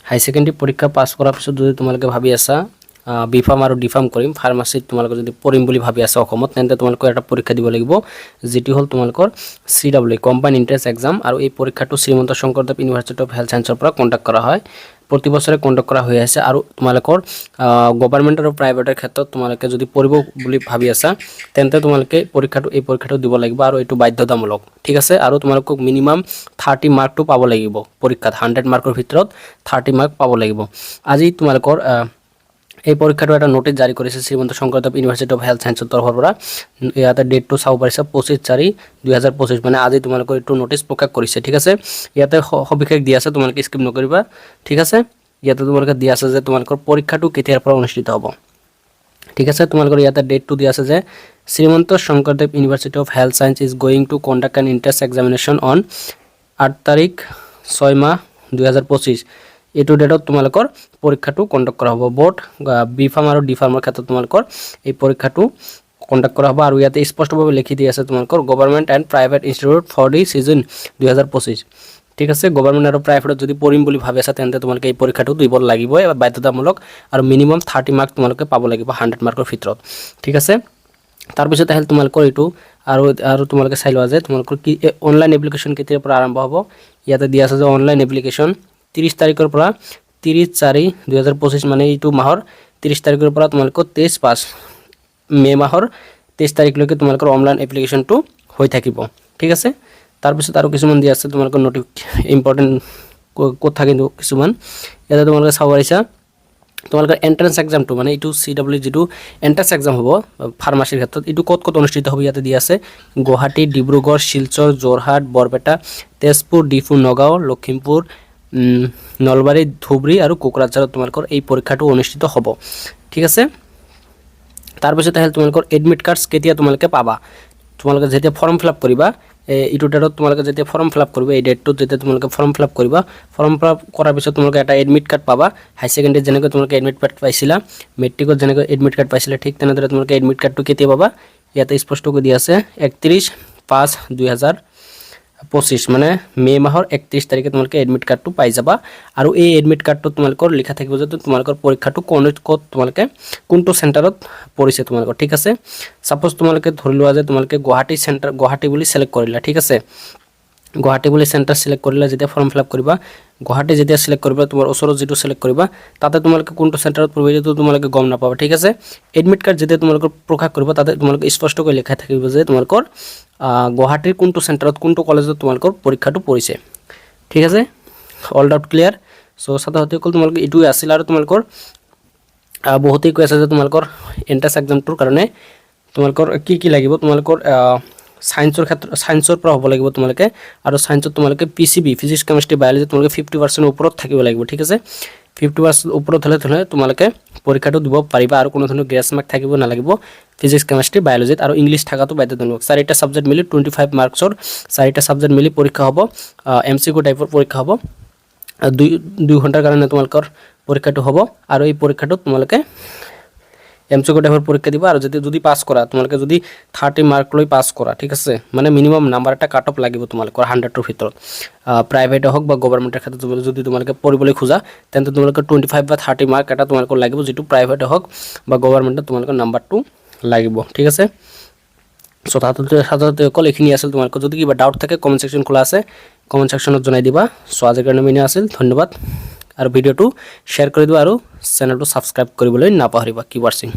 হাই secondary পৰীক্ষা পাছ কৰাৰ পিছত যদি তোমালোকে ভাবি আছা বি ফাৰ্ম আৰু ডি ফাৰ্ম কৰিম, ফাৰ্মাচীত তোমালোকে যদি পঢ়িম বুলি ভাবি আছা অসমত, তেন্তে তোমালোকে এটা পৰীক্ষা দিব লাগিব, যিটো হ'ল তোমালোকৰ CEE, combine entrance exam. আৰু এই পৰীক্ষাটো Srimanta Sankardev university of health ছায়েন্সৰ পৰা কণ্ডাক্ট কৰা হয়। প্ৰতি বছৰে কণ্ডাক্ট কৰা হৈ আছে। আৰু তোমালোকৰ গভৰ্ণমেণ্ট আৰু প্ৰাইভেটৰ ক্ষেত্ৰত তোমালোকে যদি পঢ়িব বুলি ভাবি আছা, তেন্তে তোমালোকে এই পৰীক্ষাটো দিব লাগিব আৰু এইটো বাধ্যতামূলক, ঠিক আছে? আৰু তোমালোকক মিনিমাম 30 মাৰ্কটো পাব লাগিব পৰীক্ষাত। 100 মাৰ্কৰ ভিতৰত 30 মাৰ্ক পাব লাগিব। আজি তোমালোকৰ এই পৰীক্ষাটো এটা নটিচ জাৰি কৰিছে Srimanta Sankardev university of health ছায়েন্সৰ তৰফৰ পৰা। ইয়াতে ডেটটো চাব পাৰিছা, 25/4/2025, মানে আজি তোমালোকৰ এইটো নটিচ প্ৰকাশ কৰিছে, ঠিক আছে? ইয়াতে সবিশেষ দিয়া আছে, তোমালোকে স্কিপ নকৰিবা, ঠিক আছে? ইয়াতে তোমালোকে দিয়া আছে যে তোমালোকৰ পৰীক্ষাটো কেতিয়াৰ পৰা অনুষ্ঠিত হ'ব, ঠিক আছে? তোমালোকৰ ইয়াতে ডেটটো দিয়া আছে যে Srimanta Sankardev University of Health Science is going to conduct an entrance examination on 8 তাৰিখ 6 মাহ 2025। এইটো ডেটত তোমালোকৰ পৰীক্ষাটো কণ্ডাক্ট কৰা হ'ব। ব'থ বি ফাৰ্ম আৰু ডি ফাৰ্মৰ ক্ষেত্ৰত তোমালোকৰ এই পৰীক্ষাটো কণ্ডাক্ট কৰা হ'ব। আৰু ইয়াতে স্পষ্টভাৱে লিখি দি আছে তোমালোকৰ government and private institute for the session 2025, ঠিক আছে? গভৰ্ণমেণ্ট আৰু প্ৰাইভেটত যদি পঢ়িম বুলি ভাবি আছা, তেন্তে তোমালোকে এই পৰীক্ষাটো দিব লাগিবই, বাধ্যতামূলক। আৰু মিনিমাম 30 মাৰ্ক তোমালোকে পাব লাগিব 100 মাৰ্কৰ ভিতৰত, ঠিক আছে? তাৰপিছত আহিল তোমালোকৰ এইটো আৰু তোমালোকে চাই লোৱা যে তোমালোকৰ কি অনলাইন এপ্লিকেশ্যন কেতিয়াৰ পৰা আৰম্ভ হ'ব। ইয়াতে দিয়া আছে যে অনলাইন এপ্লিকেশ্যন 30 তাৰিখৰ পৰা, 30/4/2025, মানে এইটো মাহৰ 30 তাৰিখৰ পৰা তোমালোকৰ 23/5, মে' মাহৰ 23 তাৰিখলৈকে তোমালোকৰ অনলাইন এপ্লিকেশ্যনটো হৈ থাকিব, ঠিক আছে? তাৰপিছত আৰু কিছুমান দিয়া আছে তোমালোকৰ ইম্পৰ্টেণ্ট কথা কিন্তু কিছুমান ইয়াতে তোমালোকে চাব পাৰিছা। তোমালোকৰ এণ্ট্ৰেঞ্চ এক্সামটো, মানে এইটো চি ডাব্লিউ যিটো এণ্ট্ৰেঞ্চ এক্সাম হ'ব ফাৰ্মাচীৰ ক্ষেত্ৰত, এইটো ক'ত ক'ত অনুষ্ঠিত হ'ব ইয়াতে দিয়া আছে। গুৱাহাটী, ডিব্ৰুগড়, শিলচৰ, যোৰহাট, বৰপেটা, তেজপুৰ, ডিফু, নগাঁও, লখিমপুৰ, নলবাৰী, ধুবুৰী আৰু কোকৰাঝাৰত তোমালোকৰ এই পৰীক্ষাটো অনুষ্ঠিত হ'ব, ঠিক আছে? তাৰপিছত আহিল তোমালোকৰ এডমিট কাৰ্ডছ কেতিয়া তোমালোকে পাবা। তোমালোকে যেতিয়া ফৰ্ম ফিল আপ কৰিবা, এইটো ডেটত তোমালোকে যেতিয়া ফৰ্ম ফিল আপ কৰিবা, এই ডেটটোত যেতিয়া তোমালোকে ফৰ্ম ফিল আপ কৰিবা, ফৰ্ম ফিল আপ কৰাৰ পিছত তোমালোকে এটা এডমিট কাৰ্ড পাবা। হাই ছেকেণ্ডেৰীত যেনেকৈ তোমালোকে এডমিট কাৰ্ড পাইছিলা, মেট্ৰিকত যেনেকৈ এডমিট কাৰ্ড পাইছিলা, ঠিক তেনেদৰে তোমালোকে এডমিট কাৰ্ডটো কেতিয়া পাবা, ইয়াতে স্পষ্টকৈ দিয়া আছে, 31/5/2025, মানে মে' মাহৰ 31 তাৰিখে তোমালোকে এডমিট কাৰ্ডটো পাই যাবা। আৰু এই এডমিট কাৰ্ডটোত তোমালোকৰ লিখা থাকিব যে তোমালোকৰ পৰীক্ষাটো ক'ত তোমালোকে কোনটো চেণ্টাৰত পৰিছে তোমালোকৰ, ঠিক আছে? ছাপ'জ তোমালোকে ধৰি লোৱা যে তোমালোকে গুৱাহাটী চেণ্টাৰ, গুৱাহাটী বুলি চিলেক্ট কৰিলা, ঠিক আছে? গুৱাহাটী বুলি চেণ্টাৰ চিলেক্ট কৰিলা। যেতিয়া ফৰ্ম ফিল আপ কৰিবা, গুৱাহাটী যেতিয়া চিলেক্ট কৰিবা, তোমাৰ ওচৰত যিটো চিলেক্ট কৰিবা, তাতে তোমালোকে কোনটো চেণ্টাৰত পৰিব সেইটো তোমালোকে গম নাপাবা, ঠিক আছে? এডমিট কাৰ্ড যেতিয়া তোমালোকৰ প্ৰকাশ কৰিব, তাতে তোমালোকে স্পষ্টকৈ লিখা থাকিব যে তোমালোকৰ গুৱাহাটীৰ কোনটো চেণ্টাৰত, কোনটো কলেজত তোমালোকৰ পৰীক্ষাটো পৰিছে, ঠিক আছে? All doubt clear. চ' ছাত্ৰ ছাত্ৰীসকল, তোমালোকে এইটোৱে আছিল। আৰু তোমালোকৰ বহুতেই কৈ আছে যে তোমালোকৰ এণ্ট্ৰেঞ্চ এক্সামটোৰ কাৰণে তোমালোকৰ কি কি লাগিব। তোমালোকৰ ছায়েন্সৰ ক্ষেত্ৰত ছায়েন্সৰ পৰা হ'ব লাগিব তোমালোকে। আৰু ছায়েন্সত তোমালোকে PCB, physics, chemistry, biology, তোমালোকে 50%ৰ ওপৰত থাকিব লাগিব, ঠিক আছে? 50% ওপৰত হ'লে তোমালোকে পৰীক্ষাটো দিব পাৰিবা আৰু কোনো ধৰণৰ গ্ৰেছ মাৰ্ক থাকিব নালাগিব ফিজিক্স, কেমেষ্ট্ৰি, বায়'লজিত। আৰু ইংলিছ থকাটো বাধ্যতামূলক। চাৰিটা ছাবজেক্ট মিলি 25 মাৰ্কছৰ চাৰিটা ছাবজেক্ট মিলি পৰীক্ষা হ'ব। এমচিকিউ টাইপৰ পৰীক্ষা হ'ব। দুই দুই ঘণ্টাৰ কাৰণে তোমালোকৰ পৰীক্ষাটো হ'ব। আৰু এই পৰীক্ষাটোত তোমালোকে এমচিকিউ টাইপৰ পৰীক্ষা দিবা। আৰু যদি পাছ কৰা, তোমালোকে যদি 30 মাৰ্ক লৈ পাছ কৰা, ঠিক আছে, মানে মিনিমাম নাম্বাৰ এটা কাট অফ লাগিব তোমালোকৰ 100ৰ ভিতৰত। প্ৰাইভেটে হওক বা গভৰ্ণমেণ্টৰ ক্ষেত্ৰত যদি তোমালোকে পঢ়িবলৈ খোজা, তেন্তে তোমালোকে 25 বা 30 মাৰ্ক এটা তোমালোকৰ লাগিব, যিটো প্ৰাইভেটে হওক বা গভৰ্ণমেণ্টত তোমালোকৰ নাম্বাৰটো লাগিব, ঠিক আছে? চ' ছাত্ৰ ছাত্ৰীসকল, এইখিনি আছিল। তোমালোকৰ যদি কিবা ডাউট থাকে, কমেণ্ট ছেকশ্যন খোলা আছে, কমেণ্ট ছেকশ্যনত জনাই দিবা। চ' আজিৰ কাৰণে ইমানেই আছিল। ধন্যবাদ। আৰু ভিডিঅ'টো শ্বেয়াৰ কৰি দিবা আৰু চেনেলটো ছাবস্ক্ৰাইব কৰিবলৈ নাপাহৰিবা। কিপ ৱাচিং।